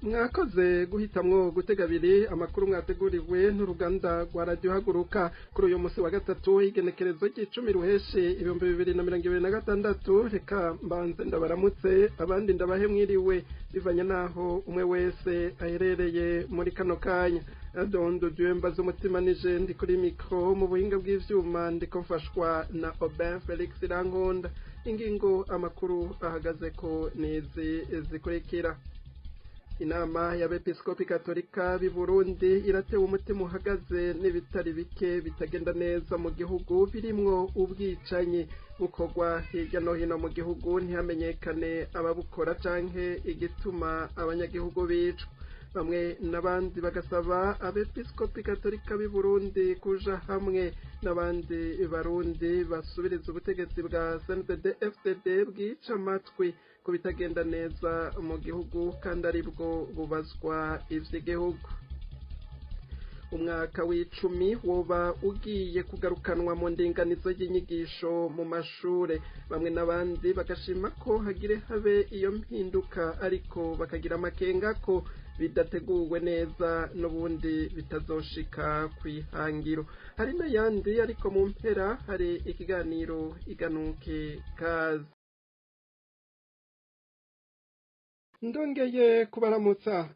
Mwakoze guhitamwo gutega abiri amakuru mwateguriwe n'uruganda rwa radiyo Haguruka kuri uyu munsi wa gatatu, igenekerezo ry'icumi Ruheshi 2026. Reka mbanze ndabaramutse, abandi ndabahe mwiriwe, bivanye naho umwe wese aherereye muri kano kanya. Dondo Dwemba z'umutima nije ndi kuri micro, mu buhinga bw'ivyuma ndiko mfashwa na Aubin Felix Irankunda. Ingingo amakuru ahagaze ko nizi zikurikira: Inama y'Abepiskopi Katolika b'i Burundi iratewe umutima uhagaze n'ibitari bike bitagenda neza mu gihugu, birimwo ubwicanyi bukorwa hirya no hino mu gihugu ntihamenyekane ababukora canke igituma abanyagihugu bicwa. Bamwe n'abandi bagasaba Abepiskopi Katolika b'i Burundi kuja hamwe n'abandi Barundi basubiriza ubutegetsi bwa CNDD FDD bwica amatwi ku bitagenda neza mu gihugu kandi aribwo bubazwa ivy'igihugu. Umwaka w'icumi woba ugiye kugarukanwa mu ndinganizo y'inyigisho mu mashure. Bamwe n'abandi bagashima ko hagire habe iyo mpinduka, ariko bakagira amakenga ko bidateguwe neza n'ubundi bitazoshika kw'ihangiro. Hari n'ayandi, ariko mu mpera hari ikiganiro Iganuke. Kaze, ndongeye kubaramutsa.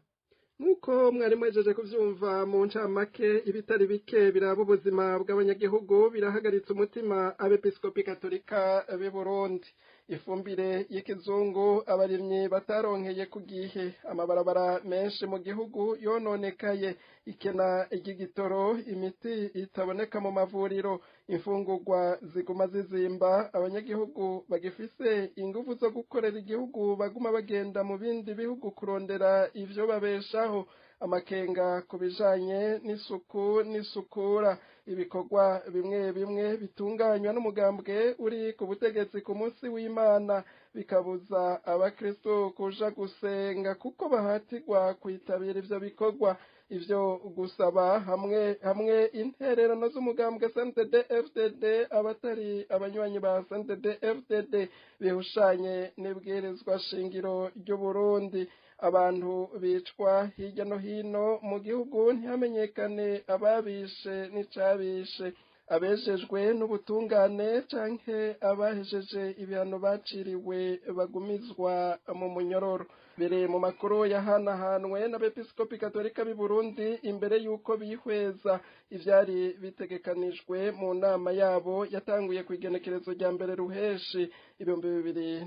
Nk'uko mwari mwejeje kuvyumva mu ncamake, ibitari bike biraba ubuzima bw'abanyagihugu birahagaritse umutima Abepiskopi Katolika b'i Burundi. Ifumbire y'ikizungu abarimyi bataronkeye ku gihe, amabarabara menshi mu gihugu yononekaye, ikena ry'igitoro, imiti itaboneka mu mavuriro, imfungurwa ziguma zizimba, abanyagihugu bagifise inguvu zo gukorera igihugu baguma bagenda mu bindi bihugu kurondera ivyo babeshaho, amakenga ku bijanye n'isuku n'isukura, ibikorwa bimwe bimwe bitunganywa n'umugambwe uri ku butegetsi ku munsi w'Imana bikabuza abakristo kuja gusenga kuko bahatirwa kwitabira ivyo bikorwa, ivyo gusaba hamwe hamwe intererano z'umugambwe CNDD FDD abatari abanywanyi ba CNDD FDD bihushanye n'ibwirizwa shingiro ry'Uburundi, abantu bicwa hirya no hino mu gihugu ntihamenyekane ababishe n'icabishe, abejejwe n'ubutungane canke abahejeje ibihano baciriwe bagumizwa mu munyororo. Biri mu makuru yahanahanwe n'Abepiskopi Katolika b'i Burundi imbere y'uko bihweza ivyari bitegekanijwe mu nama yabo yatanguye kw'igenekerezo rya mbere Ruheshi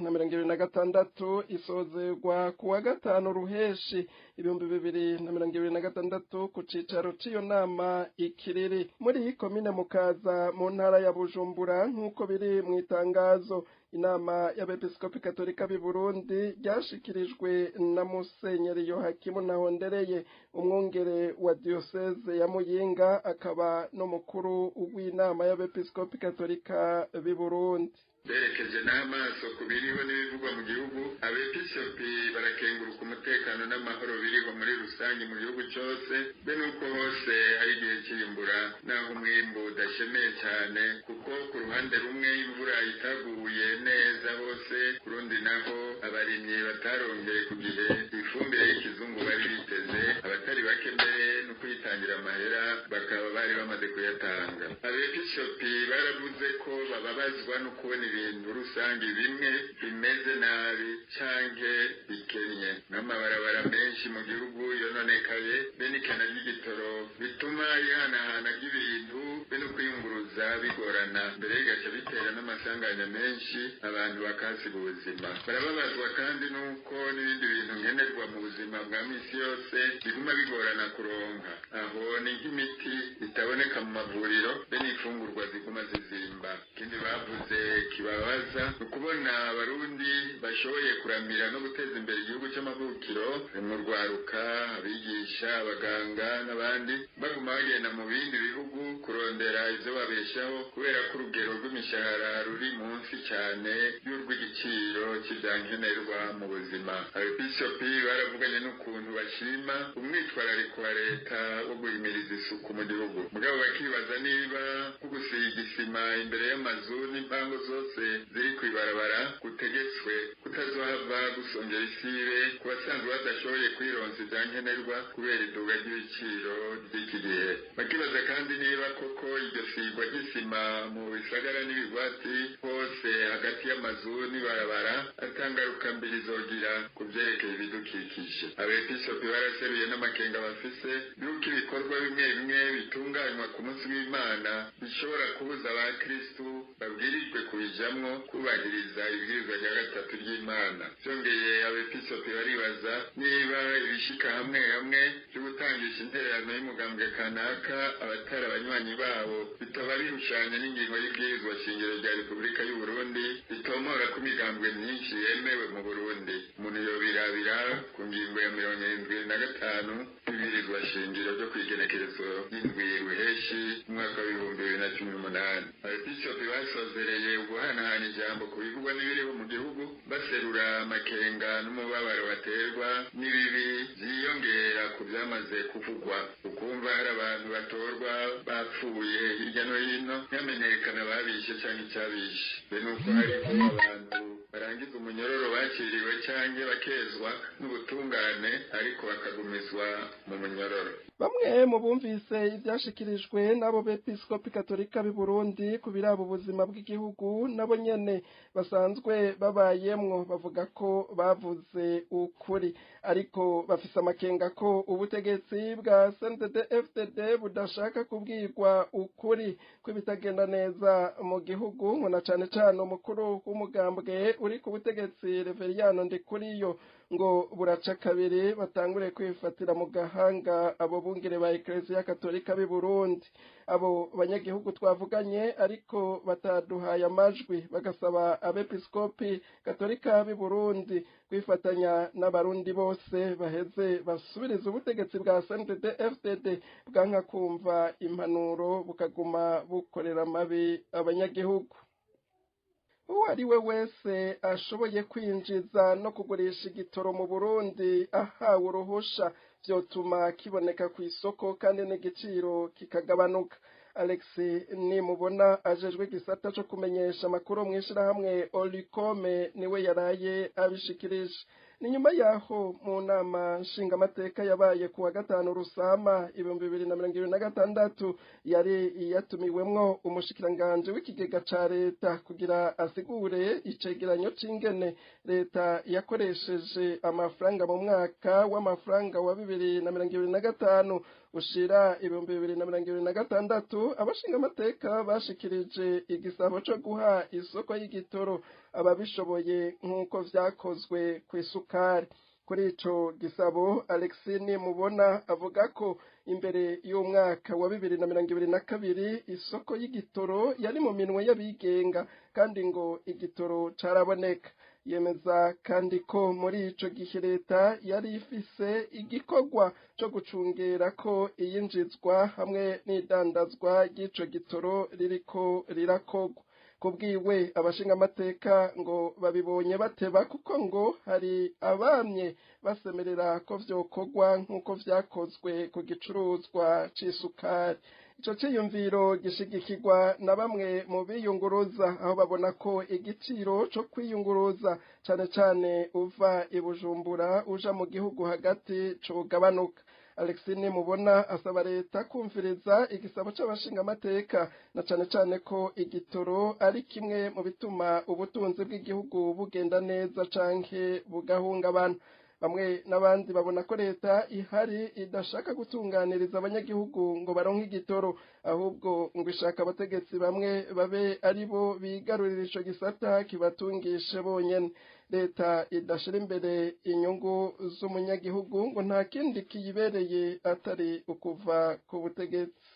2026, isozerwa ku wa gatanu Ruheshi 2026 ku cicaro c'iyo nama Ikiriri muri komine Mukaza mu ntara ya Bujumbura. Nk'uko biri mu itangazo inama y'Abepiskopi Katolika b'i Burundi ryashikirijwe na Musenyeri Yohakimu Ntahondereye, umwungere wa diyoseze ya Muyinga akaba n'umukuru w'inama y'Abepiskopi Katolika b'i Burundi. Berekeje n'amaso ku biriho n'ibivugwa mu gihugu, abepiskopi barakenguruka umutekano n'amahoro biriho muri rusange mu gihugu cyose, be nuko hose ari igihe cy'imbura, naho umwimbu udashemeye cyane, kuko ku ruhande rumwe imvura itaguye neza hose, ku rundi naho abarimyi batarongeye ku gihe ifumbire y'ikizungu bari biteze, abatari bake mbere no kuyitangira amahera bakaba bari bamaze kuyatanga. Abepiskopi baravuze ko bababazwa no kubona ibintu rusange bimwe bimeze nabi canke bikenye, n'amabarabara menshi mu gihugu yononekaye, be n'ikena ry'igitoro bituma ihanahana ry'ibintu be no kwiyunguruza bigorana, mbere bigaca bitera n'amasanganya menshi, abantu bakahasiga ubuzima. Barababazwa kandi n'uko n'ibindi bintu nkenerwa mu buzima bwa misi yose biguma bigorana kuronka, aho ni nk'imiti itaboneka mu mavuriro be n'imfungurwa ziguma zizimba. Ikindi bavuze kibabaza ni ukubona Abarundi bashoboye kuramira no guteza imbere igihugu cy'amavukiro mu rwaruka, abigisha, abaganga n'abandi, baguma bagenda mu bindi bihugu kurondera ivyo babesha. kwibeshaho kubera ko urugero rw'imishahara ruri munsi cyane y'urw'igiciro cy'ivyankenerwa mu buzima. Abepiskopi baravuganye n'ukuntu bashima umwitwarariko wa leta wo guhimiriza isuku mu gihugu, mugabo bakibaza niba nko gusiga isima imbere y'amazu n'impango zose ziri kw'ibarabara gutegetswe kutazohava gusongera isibe ku basanzwe badashoboye kwironsa ivyankenerwa kubera iduga ry'ibiciro ry'iki gihe. Bakibaza kandi niba koko iryo sigwa ry'isima mu bisagara n'ibigwati hose hagati y'amazu n'ibarabara atangaruka mbi rizogira ku vyerekeye ibidukikije. Abepiskopi baraseruye n'amakenga bafise yuko ibikorwa bimwe bimwe bitunganywa ku munsi w'Imana bishobora kubuza abakristu babwirijwe kubijamwo kubahiriza ibwirizwa rya gatatu ry'Imana. Vyongeye, abepiskopi baribaza niba ibishika hamwe hamwe vyo gutangisha intererano y'umugambwe kanaka abatari abanywanyi babo bitaba bihushanya n'ingingo y'ibwirizwa shingiro rya Repubulika y'u Burundi ritomora ko imigambwe myinshi yemewe mu Burundi. Umuntu yobirabira ku ngingo ya 75 y'ibwirizwa shingiro ryo kw'igenekerezo ry'indwi Ruheshi umwaka wa 2018. Abepiskopi basozereye uguhanahana ijambo ku bivugwa n'ibiriho mu gihugu, baserura amakenga n'umubabaro baterwa n'ibibi vyiyongera ku vyamaze kuvugwa, ukumva hari abantu batorwa bapfuye hirya no hino, ntihamenyekana babishe canke icabishe, be nuko hariho abantu barangiza umunyororo bakiriwe canke bakezwa n'ubutungane, ariko bakagumizwa mu munyororo. Bamwe mu bumvise ivyashikirijwe n'abo bepiskopi katolika b'i Burundi ku biraba ubuzima bw'igihugu nabo nyene basanzwe babayemwo, bavuga ko bavuze ukuri, ariko bafise amakenga ko ubutegetsi bwa CNDD-FDD budashaka kubwirwa ukuri kw'ibitagenda neza mu gihugu, ngo na cane cane umukuru w'umugambwe uri ku butegetsi Reveriyano Ndikuriyo, ngo buraca kabiri batangure kwifatira mu gahanga abo bungere ba Eklezia Katolika b'i Burundi. Abo banyagihugu twavuganye ariko bataduhaye amajwi bagasaba abepiskopi Katolika b'i Burundi kwifatanya n'abarundi bose baheze basubiriza ubutegetsi bwa CNDD-FDD bwanka kumva impanuro, bukaguma bukorera amabi abanyagihugu. Uwo ari we wese ashoboye kwinjiza no kugurisha igitoro mu Burundi ahawe uruhusha, vyotuma kiboneka ku isoko kandi n'igiciro kikagabanuka. Alex Nimubona, ajejwe igisata co kumenyesha amakuru mw'ishirahamwe Olucome, niwe yaraye abishikirije. Ni nyuma yaho mu nama nshingamateka yabaye ku wa gatanu Rusama 2026, yari yatumiwemwo umushikiranganji w'ikigega ca leta kugira asigure icegeranyo c'ingene leta yakoresheje amafaranga mu mwaka w'amafaranga wa 2025 ushira 2026. Abashingamateka bashikirije igisabo co guha isoko y'igitoro ababishoboye nk'uko vyakozwe kw'isukari. Kuri ico gisabo, Alexis Nimubona avuga ko imbere y'umwaka wa 2022 isoko y'igitoro yari mu minwe y'abigenga, kandi ngo igitoro caraboneka. Yemeza kandi ko muri ico gihe leta yari ifise igikorwa co gucungera ko iyinjizwa hamwe n'idandazwa ry'ico gitoro ririko rirakorwa. Kubwiwe, abashingamateka ngo babibonye bateba, kuko ngo hari abamye basemerera ko vyokorwa nk'uko vyakozwe ku gicuruzwa c'isukari. Ico ciyumviro gishigikirwa na bamwe mu biyunguruza, aho babona ko igiciro co kwiyunguruza, cane cane uva i Bujumbura uja mu gihugu hagati, cogabanuka. Alexis Nimubona asaba leta kumviriza igisabo c'abashingamateka, na cane cane ko igitoro ari kimwe mu bituma ubutunzi bw'igihugu bugenda neza canke bugahungabana. Bamwe n'abandi babona ko leta ihari idashaka gutunganiriza abanyagihugu ngo baronke igitoro, ahubwo ngo ishaka abategetsi bamwe babe ari bo bigarurira ico gisata kibatungishe bonyene. Leta idashira imbere inyungu z'umunyagihugu ngo nta kindi kiyibereye atari ukuva ku butegetsi.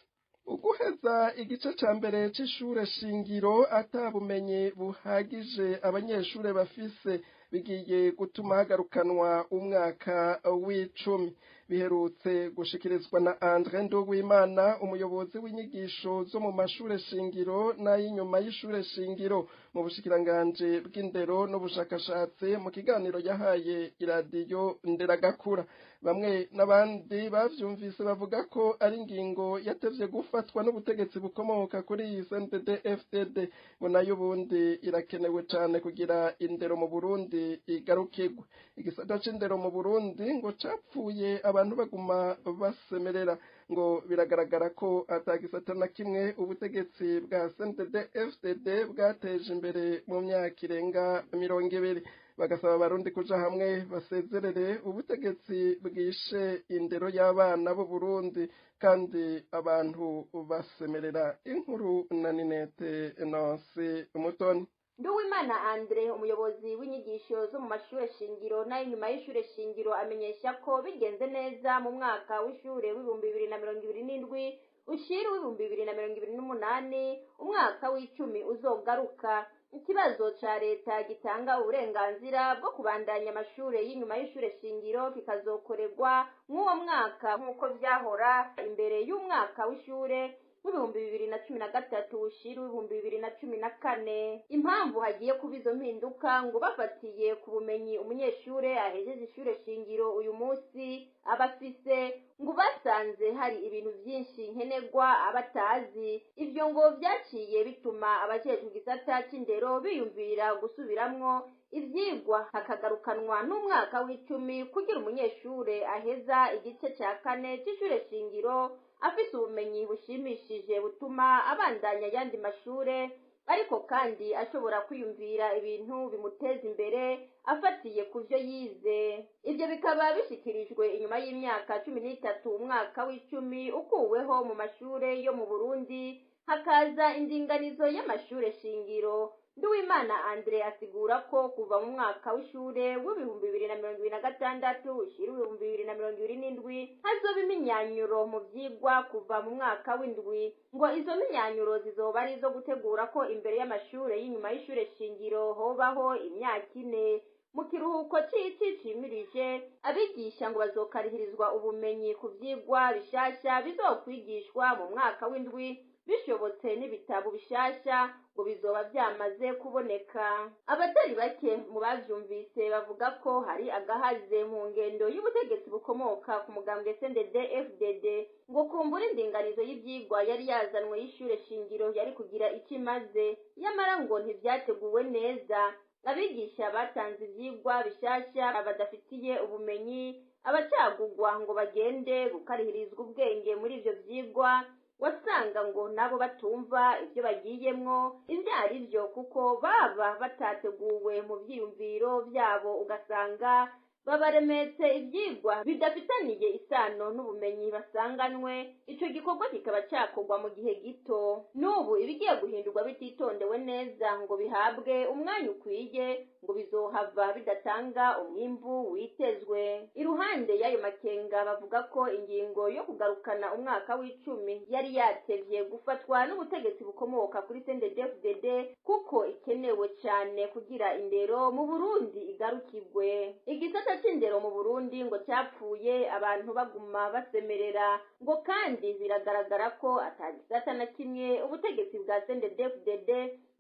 Uguheza igice ca mbere c'ishure shingiro ata bumenyi buhagije abanyeshure bafise bigiye gutuma hagarukanwa umwaka w'icumi. Biherutse gushikirizwa na Andre Nduwimana, umuyobozi w'inyigisho zo mu mashure shingiro n'ay'inyuma y'ishure shingiro mu bushikiranganje bw'indero n'ubushakashatsi, mu kiganiro yahaye iradiyo Nderagakura. Bamwe n'abandi bavyumvise bavuga ko ari ingingo yatevye gufatwa n'ubutegetsi bukomoka kuri iyi CNDD FDD, ngo nayo ubundi irakenewe cane kugira indero mu Burundi igarukirwe. Igisata c'indero mu Burundi ngo capfuye, abantu baguma basemerera. Ngo biragaragara ko atagisata na kimwe ubutegetsi bwa CNDD FDD bwateje imbere mu myaka irenga 20. Bagasaba Abarundi kuja hamwe basezerere ubutegetsi bwishe indero y'abana b'u Burundi kandi abantu basemerera. Inkuru na Ninete Nancy Umutoni. Nduwimana Andre, umuyobozi w'inyigisho zo mu mashure shingiro n'ay'inyuma y'ishure shingiro, amenyesha ko bigenze neza mu mwaka w'ishure w'2027 ushira uw'2028, umwaka w'icumi uzogaruka. Ikibazo ca leta gitanga uburenganzira bwo kubandanya amashure y'inyuma y'ishure shingiro kikazokorerwa mw'uwo mwaka, nk'uko vyahora imbere y'umwaka w'ishure w'2013 ushira uw'2014. Impamvu hagiye kuba izo mpinduka ngo bafatiye ku bumenyi umunyeshure ahejeje ishure shingiro uyu munsi aba afise, ngo basanze hari ibintu vyinshi nkenerwa abatazi. Ivyo ngo vyaciye bituma abajejwe igisata c'indero biyumvira gusubiramwo ivyigwa, hakagarukanwa n'umwaka w'icumi, kugira umunyeshure aheza igice ca kane c'ishure shingiro afise ubumenyi bushimishije butuma abandanya ayandi mashure, ariko kandi ashobora kwiyumvira ibintu bimuteza imbere afatiye ku vyo yize. Ivyo bikaba bishikirijwe inyuma y'imyaka 13 umwaka w'icumi ukuweho mu mashure yo mu Burundi, hakaza indinganizo y'amashure shingiro. Nduwimana Andre asigura ko kuva mu mwaka w'ishure w'2026 ushira 2027 hazoba iminyanyuro mu vyigwa kuva mu mwaka w'indwi. Ngo izo minyanyuro zizoba ari izo gutegura ko imbere y'amashure y'inyuma y'ishure shingiro hobaho imyaka 4 mu kiruhuko c'ici cimirije. Abigisha ngo bazokarihirizwa ubumenyi ku vyigwa bishasha bizokwigishwa mu mwaka w'indwi, bishobotse n'ibitabo bishasha ngo bizoba vyamaze kuboneka. Abatari bake mu bavyumvise bavuga ko hari agahaze mu ngendo y'ubutegetsi bukomoka ku mugambwe CNDD FDD. Ngo kumbura indinganizo y'ivyigwa yari yazanwe y'ishure shingiro yari kugira ico imaze, yamara ngo ntivyateguwe neza. Abigisha batanze ivyigwa bishasha badafitiye ubumenyi, abacagugwa ngo bagende gukarihirizwa ubwenge muri ivyo vyigwa wasanga ngo nabo batumva ibyo bagiyemwo ivyo ari vyo, kuko baba batateguwe mu vyiyumviro vyabo, ugasanga babaremetse ivyigwa bidafitaniye isano n'ubumenyi basanganywe. Ico gikorwa kikaba cakorwa mu gihe gito. N'ubu ibigiye guhindurwa bititondewe neza ngo bihabwe umwanya ukwiye, ngo bizohava bidatanga umwimbu witezwe. Iruhande y'ayo makenga, bavuga ko ingingo yo kugarukana umwaka w'icumi yari yatevye gufatwa n'ubutegetsi bukomoka kuri CNDD-FDD, kuko ikenewe cane kugira indero mu Burundi igarukirwe. Igisata c'indero mu Burundi ngo capfuye, abantu baguma basemerera. Ngo kandi biragaragara ko atagisata na kimwe ubutegetsi bwa CNDD-FDD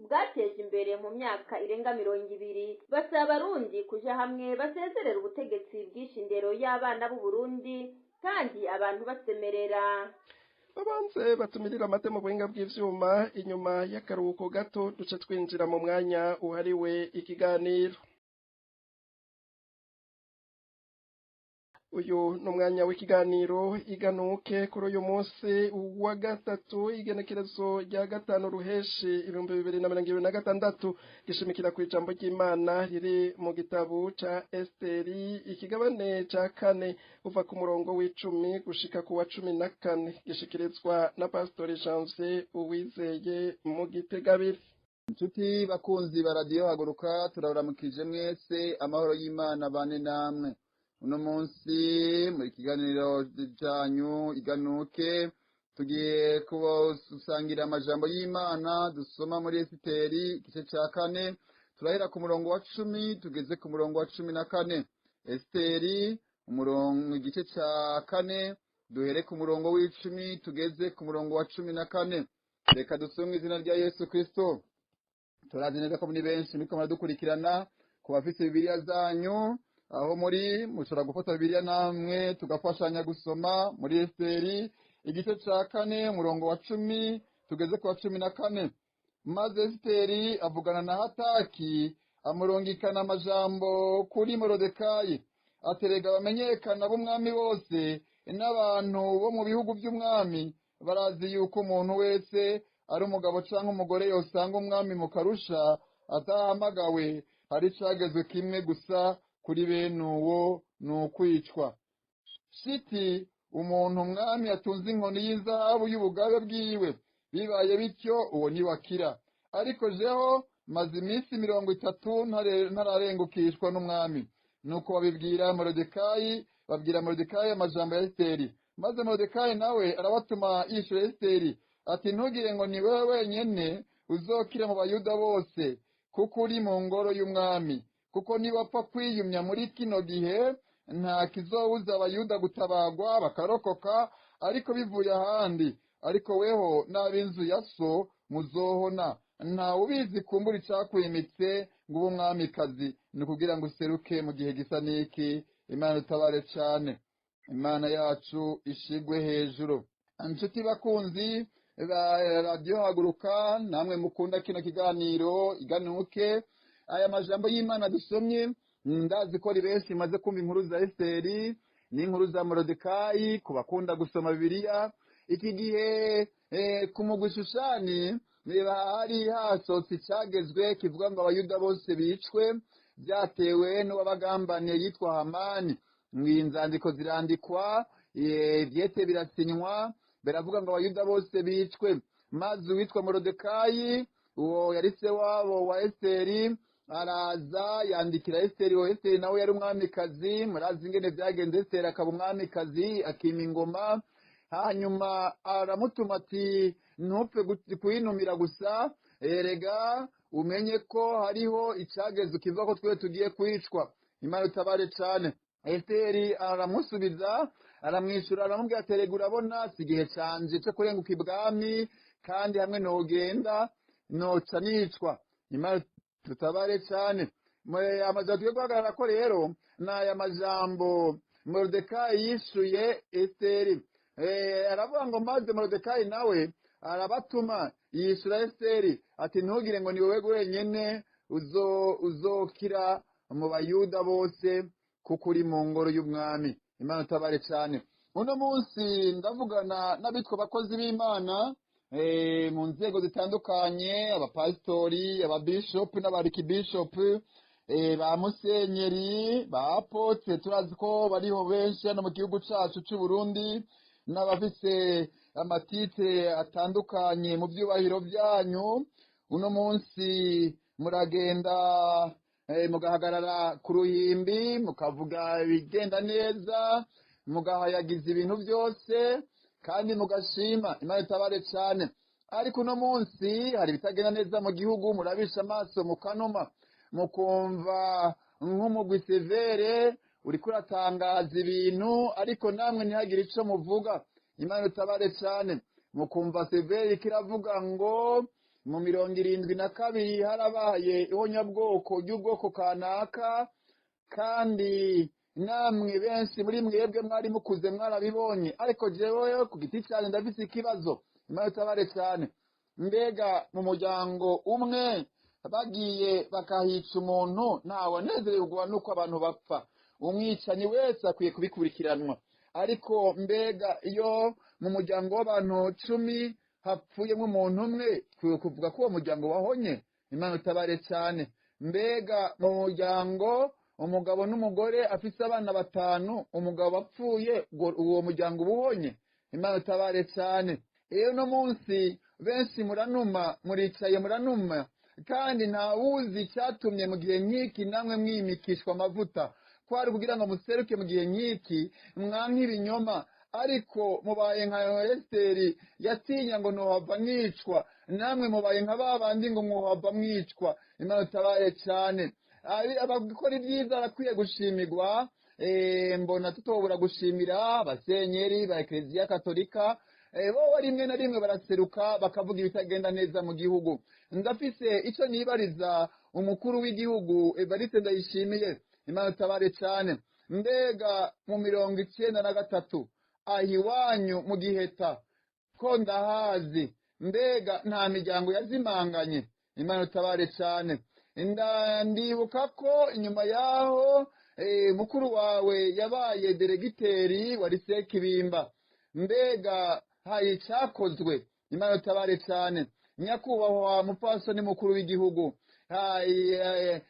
bwateje imbere mu myaka irenga 20. Basaba Abarundi kuja hamwe basezerera ubutegetsi bwishe indero y'abana b'u Burundi kandi abantu basemerera. Babanze batumirira amate mu buhinga bw'ivyuma. Inyuma y'akaruhuko gato duce twinjira mu mwanya uhariwe ikiganiro. Uyu ni umwanya w'ikiganiro Iganuke. Kuri uyu munsi wa gatatu, igenekerezo rya 5 Ruheshi 2026, gishimikira ku ijambo ry'Imana riri mu gitabo ca Esteri, ikigabane ca kane, uva ku murongo w'10 gushika ku wa 14. Gishikirizwa na Pastori Janvier Uwizeye mu Gitegabiri. Inshuti bakunzi ba radiyo Haguruka, turabaramukije mwese, amahoro y'Imana bane namwe. Uno munsi muri kiganiro cyanyu Iganuke tugiye kubasangira amajambo y'Imana dusoma muri Esiteri igice cya kane. Turahera ku murongo wa 10 tugeze ku murongo wa 14. Esiteri Umurongo, igice ca 4, duhere ku murongo w'10 tugeze ku murongo wa 14. Reka dusome izina rya Yesu Kristo. Turazi neza ko muri benshi muriko muradukurikirana. Ku bafise Bibiliya zanyu aho muri, mushobora gufata Bibiliya namwe tugafashanya gusoma muri Esiteri igice ca 4, umurongo wa 10 tugeze ku wa 14. Maze Esiteri avugana na Hataki, amurungikana amajambo kuri Morodekayi, aterega bamenyekana b'umwami bose n'abantu bo mu bihugu by'umwami barazi yuko umuntu wese ari umugabo canke umugore yosanga umwami mu karusha atahamagawe, hari icagezwe kimwe gusa kuri bene uwo, ni ukwicwa. Shiti umuntu umwami atunze inkoni y'izahabu y'ubugabe bwiwe, bibaye bityo uwo niwakira. Ariko jeho maze iminsi 30 ntararengukishwa n'umwami. Nuko babibwira Morodekayi, babwira Morodekayi amajambo ya Esiteri. Maze Morodekayi nawe arabatuma yishura Esiteri ati: ntugire ngo ni wewe wenyene uzokira mu Bayuda bose, kuko uri mu ngoro y'umwami. Kuko niwapfa kwiyumya muri kino gihe, nta kizobuza Abayuda gutabagwa bakarokoka, ariko bivuye ahandi. Ariko weho n'ab'inzu ya so muzohona. Nta ubizi, kumbura icakwimitse ngo ube umwamikazi ni ukugira ngo useruke mu gihe gisa n'iki. Imana itabare cane, Imana yacu ishigwe hejuru. Inshuti bakunzi ba Radiyo Haguruka, namwe mukunda kino kiganiro Iganuke, aya majambo y'Imana dusomye, ndazi ko ari benshi maze kumva inkuru za Esiteri n'inkuru za Morodekayi. Ku bakunda gusoma Bibiliya, iki gihe ku mugwi Shushani niba hari hasohotse icagezwe kivuga ngo Abayuda bose bicwe, byatewe n'uwabagambaniye yitwa Hamani. Inzandiko zirandikwa, ivyete birasinywa, biravuga ngo Abayuda bose bicwe. Maze uwitwa Morodekayi, uwo yari se wabo wa Esiteri, araza yandikira Esiteri. Uwo Esiteri nawe yari umwamikazi. Murazi ingene vyagenze, Esiteri akaba umwamikazi, akima ingoma. Hanyuma aramutuma ati: ntupfe kwinumira gusa, erega umenye ko hariho icageze kivuga ko twe tugiye kwicwa. Imana itabare cane. Esiteri aramusubiza, aramwishura, aramubwira ati: erega urabona si igihe canje co kurenguka ibwami, kandi hamwe nogenda noca nicwa. Imana tutabare cane. Amajambo tugiye guhagarara ko rero ni aya majambo Morodekayi yishuye Esiteri. Aravuga ngo: maze Morodekayi nawe arabatuma yishura Esiteri ati: ntugire ngo ni wowe wenyene uzokira mu Bayuda bose, kuko uri mu ngoro y'umwami. Imana itabare cane. Uno munsi ndavugana n'abitwa abakozi b'Imana mu nzego zitandukanye, abapasitori, ababishopu n'abarikibishopu, ba musenyeri, ba apotre, turazi ko bariho benshi hano mu gihugu cacu c'u Burundi, n'abafise amatitire atandukanye mu vyubahiro vyanyu. Uno munsi muragenda, mugahagarara ku ruhimbi, mukavuga ibigenda neza, mugahayagiza ibintu byose kandi mugashima. Imana itabare cane. Ariko uno munsi hari ibitagenda neza mu gihugu, murabisha amaso mukanuma, mukumva nk'umugwi severe uriko uratangaza ibintu, ariko namwe ntihagire ico muvuga. Imana itabare cane. Mukumva severe kiravuga ngo mu 72 harabaye ihonyabwoko ry'ubwoko kanaka, kandi namwe benshi muri mwebwe mwari mukuze mwarabibonye. Ariko jewe ku giti cyanjye ndafise ikibazo. Imana itabare cane. Mbega mu muryango umwe bagiye bakahica umuntu, ntawanezererwa nuko abantu bapfa. Umwicanyi wese akwiye kubikurikiranwa. Ariko mbega iyo mu muryango w'abantu 10 hapfuyemo umuntu umwe, twe kuvuga ko uwo muryango wahonye? Imana itabare cane. Mbega mu muryango umugabo n'umugore afise abana 5, umugabo apfuye, uwo muryango uba uhonye? Imana itabare cane. Iyo no munsi benshi muranuma, muricaye muranuma, kandi ntawuzi icyatumye mu gihe nk'iki namwe mwimikishwa amavuta, kwari kugira ngo museruke mu gihe nk'iki mwanke ibinyoma. Ariko mubaye nka Esiteri yatinya ngo ntohava mwicwa, namwe mubaye nka babandi ngo mwohava mwicwa. Imana itabaye cane. Abakora ibyiza barakwiye gushimirwa, Mbona tutobura gushimira abasenyeri ba Ekereziya Katolika, bo rimwe na rimwe baraseruka bakavuga ibitagenda neza mu gihugu. Ndafise ico nibariza umukuru w'igihugu Evariste Ndayishimiye, Imana utabare cane. Mbega mu 93 aho iwanyu mu Giheta, ko ndahazi, mbega nta miryango yazimanganye? Imana utabare cane. Ndibuka ko inyuma yaho mukuru wawe yabaye deregiteri wa lycée Kibimba. Mbega hari icakozwe? Imana utabare cane. Nyakubahwa mupfasoni mukuru w'igihugu,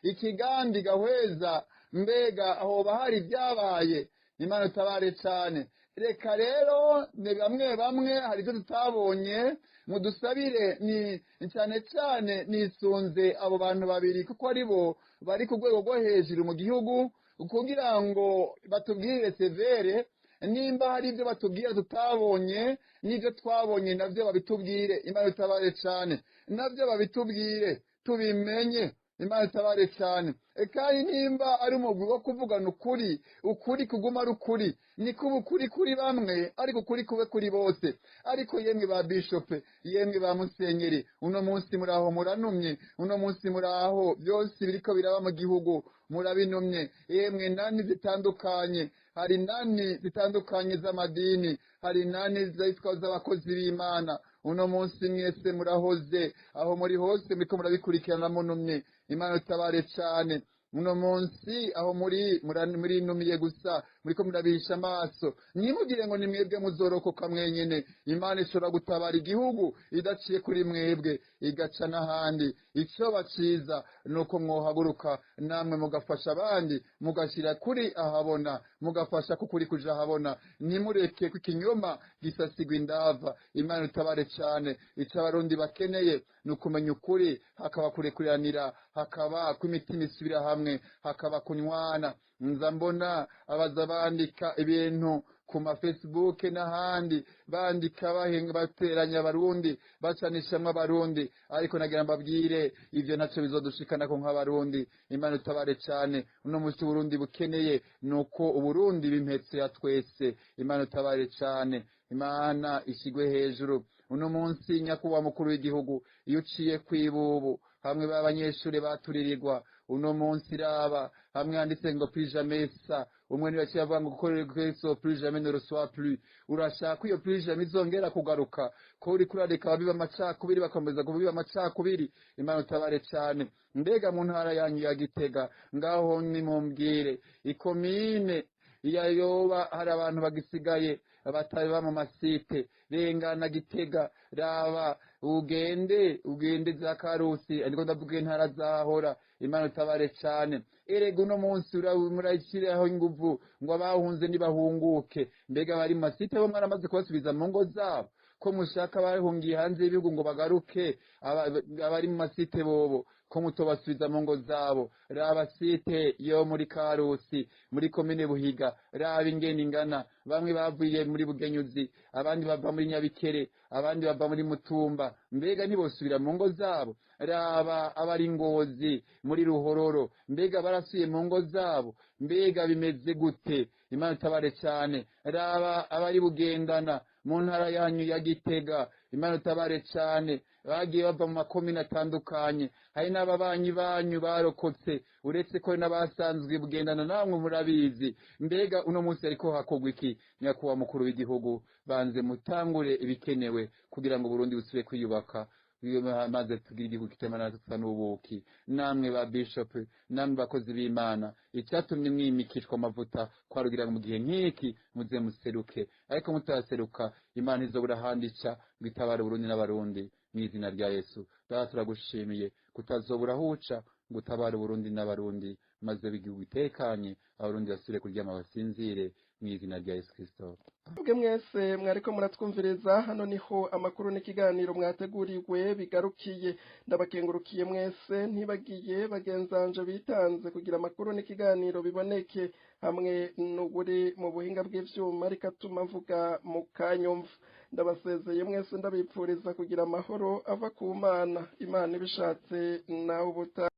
ikigambi Gahweza, mbega hoba hari ibyabaye? Imana utabare cane. Reka rero ni bamwe bamwe hari ibyo tutabonye, mudusabire. Ni cyane cyane nisunze abo bantu babiri kuko ari bo bari ku rwego rwo hejuru mu gihugu, kugira ngo batubwire severe nimba hari ibyo batubwira tutabonye, n'ibyo twabonye nabyo babitubwire. Imana itabare cyane, nabyo babitubwire tubimenye. Imana itabare cyane. Kandi nimba ari umugwi wo kuvugana ukuri, ukuri kuguma ari ukuri, ni kuba ukuri kuri bamwe ariko ukuri kube kuri bose. Ariko yemwe ba bishope, yemwe ba musenyeri, uno munsi muraho muranumye, uno munsi muraho byose biriko biraba mu gihugu murabinumye. Yemwe nani zitandukanye, hari nani zitandukanye z'amadini, hari nani zitwa z'abakozi b'Imana. Uno munsi mwese murahoze, aho muri hose muriko murabikurikirana munumye. Imana itabare cane. Uno munsi aho muri murinumiye gusa, muriko murabisha amaso. Ntimugire ngo ni mwebwe muzorokoka mwenyene. Imana ishobora gutabara igihugu idaciye kuri mwebwe, igaca n'ahandi. Ico baciza nuko mwohaguruka namwe mugafasha abandi, mugashyira kuri ahabona, mugafasha kukuri kuja ahabona. Ntimureke ko ikinyoma gisasigwa indava. Imana itabare cane. Ico Abarundi bakeneye ni ukumenya ukuri, hakaba kurekuriranira, hakaba ko imitima isubira hamwe, hakaba kunywana. Nza mbona abaza bandika ibintu ku ma Facebook n'ahandi, bandika bahenga, bateranya Abarundi, bacanishamwo Abarundi, ariko nagira mbabwire ivyo ntaco bizodushikanako nk'Abarundi. Imana itabare cane. Uno munsi Uburundi bukeneye nuko Uburundi b'impetse ya twese. Imana itabare cane, Imana ishigwe hejuru. Uno munsi nyakubahwa mukuru w'igihugu, iyo uciye kw'ibubu hamwe b'abanyeshuri baturirirwa, uno munsi raba hamwe handitse ngo "Plus jamais ça". Umwe niwe yaciye avuga ngo gukorera Kristo, "Plus jamais ne reçoit plus". Urashaka iyo plus jamais izongera kugaruka, ko uriko urareka ababiba amacakubiri bakomeza kubiba amacakubiri? Imana utabare cane. Mbega mu ntara yanyu ya Gitega ngaho, nimumbwire ikomine iya yoba hari abantu bagisigaye bataba mu masite. Rengana Gitega, raba ugende, ugende za Karusi, ariko ndavuga intara zahora. Imana utabare cane. Erega uno munsi murashyiraho inguvu ngo abahunze ntibahunguke. Mbega bari mu masite bo mwaramaze kubasubiza mu ngo zabo? Ko mushaka abahungiye hanze y'ibihugu ngo bagaruke, abari mu masite bobo ko mutobasubiza mu ngo zabo? Raba site yo muri Karusi, muri komine Buhiga, raba ingene ingana. Bamwe bavuye muri Bugenyuzi, abandi bava muri Nyabikere, abandi bava muri Mutumba. Mbega ntibosubira mu ngo zabo? Raba abari Ngozi muri Ruhororo, mbega barasuye mu ngo zabo? Mbega bimeze gute? Imana itabare cyane. Raba abari Bugendana mu ntara yanyu ya Gitega, Imana itabare cyane. Bagiye bava mu makomine atandukanye, hari n'ababanyi banyu barokotse, uretse ko n'abasanzwe Bugendana namwe murabizi. Mbega uno munsi ariko hakorwa iki? Nyakubahwa mukuru w'igihugu, banze mutangure ibikenewe kugira ngo Burundi busubire kwiyubaka, maze tugire igihugu kitemana tusa n'ubuki. Namwe ba bishop, namwe bakozi b'Imana, icyatumye mwimikishwa amavuta kwarugira ngo mu gihe nk'iki muze museruke. Ariko mutaseruka, Imana izobura ahandica ngo itabare Uburundi n'Abarundi. Mu izina rya Yesu, Data, turagushimiye kutazobura huca ngo utabare Uburundi n'Abarundi, maze igihugu itekanye, Abarundi basubire kuryama basinzire, mu izina rya Yesu Kristo. Mwebwe mwese mwariko muratwumviriza, hano niho amakuru n'ikiganiro mwateguriwe bigarukiye. Ndabakengurukiye mwese, ntibagiye bagenzanje bitanze kugira amakuru n'ikiganiro biboneke, hamwe n'uburi mu buhinga bw'ivyuma rikatuma mvuga mu kanyumva. Ndabasezeye mwese, ndabipfuriza kugira amahoro ava ku Mana. Imana ibishatse, nawe ubuta.